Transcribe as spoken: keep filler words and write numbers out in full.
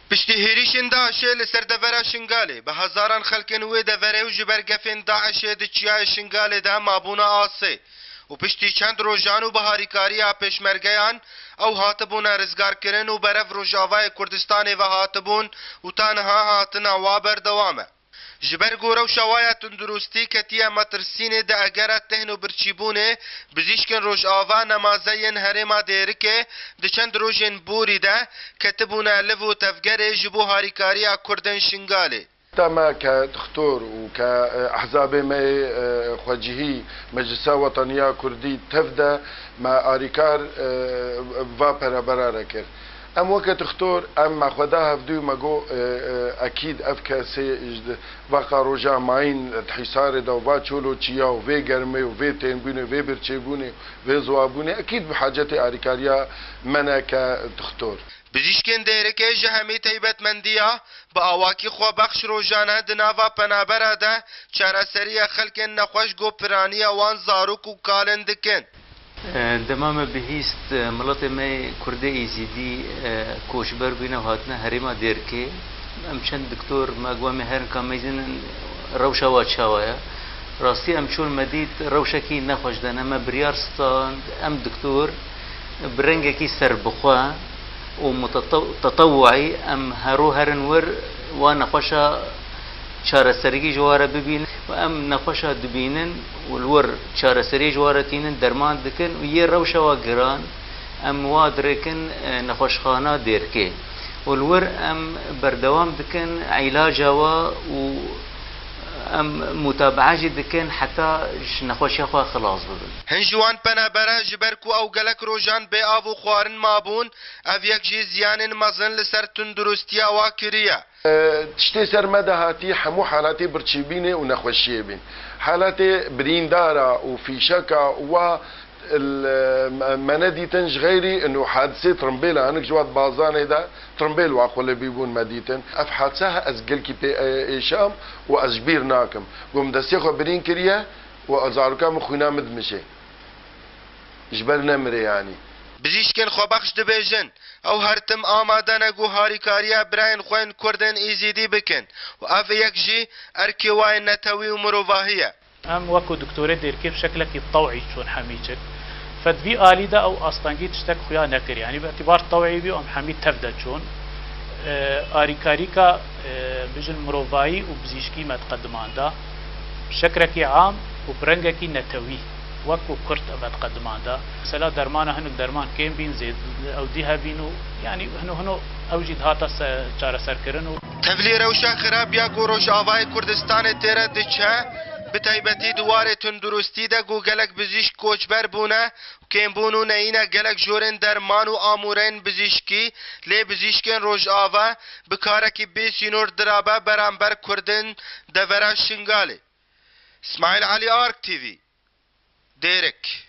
Piştî hêrişên DAIŞê li ser devera Şingalê, bi hezaran xelkên wê deverê û ji ber gefên DAIŞê di çiyayê Şingalê de mabûna asê û piştî çend rojan û bi harîkariya pêşmergeyan ew hatibûne rizgarkirin û berev Rojavayê Kurdistanê ve hatibûn û ta niha hatina wa berdewam e. Ji ber ku rewşa wa ya tundurustî ketiye metirsînê di egera tihn û birçîbûnê, bizîşkên Rojava nemaze yên herêma Dêrikê di çend rojên borî de ketibûne liv û tevgerê ji bo harîkariya Kurdên Şingalê. Heta me ke dixtor û ke, e, ehzabê me yê, e, xwecihî, Meclisa Wetaniya Kurdî tev de me arîkar, e, va perebera re kir. Em weke dixtor, em me xwe da hevdû, me got, e, e, ekîd ev kesê ji di veqa roja mayîn di hîsarê de û va çolo çiya û vê germê û vê tênbûnê, vê birçêbûnê, vê ziwabûnê, ekîd bi hacetê arîkariya me ne ke dixtor. Bijîşkên Dêrikê ji hemî taybetmendiya bi awakî xwebexş rojane di nava penabera de çareseriya xelkên nexweş ku piraniya wan zarok û kalên dikin. Dema me bihîst, miletê me yê Kurdê Êzîdî, koçber bûne û hatine herêma Dêrikê. Em çend doktor me got, em ê herin ka em bînin rewşa wa çawa ye. Rastî em çûn me dît rewşekî nexweş de ne. Me biryar stand, em doktor bi rengekî serbixwe û mutetew-, tetewuî em hero herin wir wa nexweşa çareserî ji wa re bibînin û em nexweşa dibînin û li wir çareserî ji wa re tînin, derman dikin û yê rewşa wa giran em wa dirêkin, e, nexweşxana Dêrikê û li wir em berdewam dikin îlaca wa û em mutabaa jî dikin heta ji nexweşiya xwe xilas bibin. Hin ji wan penabere ji ber ku ew gelek rojan bê av û xwarin mabûn, ev yek jî ziyanên mezin li ser tundurustiya wa kiriye. E, tiştê ser me de hatî hemû halatê birçîbînê û nexweşiyê bîn. Halatê birîndara û fîşeka wa l-, me, me nedîtin ji xeyrî ino hadisê trimbêla hinek ji wat bazanê de trimbêl wa xwe li bî bûn me dîtin. Ev hadise he ez gelkî pê, e, êşam û ez ji bîr nakim. Got min destê xwe birîn kiriye û zaroka min xwîna min dimije. Ji ber nemirê yanî. Bijîşkên xwebexş dibêjin, ew her tim amade ne ku harîkariya birayên xwe yên Kurdên Êzîdî bikin û ev yek jî erkê wa yê netewî û mirovahî ye. Em wekû doktorê Dêrikê bi şeklekî tewî çûn hemî çik. Fe di vî alî de ew astengî tiştek xuya nekir. Yanî bi îtibar tewî bî, em hemî tev de çûn. E, arîkarîka, e, bijin mirovahî û bizîşkî me diqedimanda. Bi şekrekî am û bi rengekî netewî, wekû Kurd em me diqedimanda. Mesela dermana hinek derman kêm bîn, zêd-, ew dî hebîn û yanî hino hino ew jî dihata se-, çareserkirin û Tevlî rewşa xirab ya ku Rojavayê Kurdistanê tê re diçe, bi taybetî di warê tundurustî de ku gelek bijîşk koçber bûne, kêmbûn û neyîna gelek jorên derman û amûreyên bijîşkî, lê bijîşkên Rojava bi karekî bê sînor dirabe beramber Kurdên devera Şingalê. Smaîl Elî, Ark T V, Dêrik.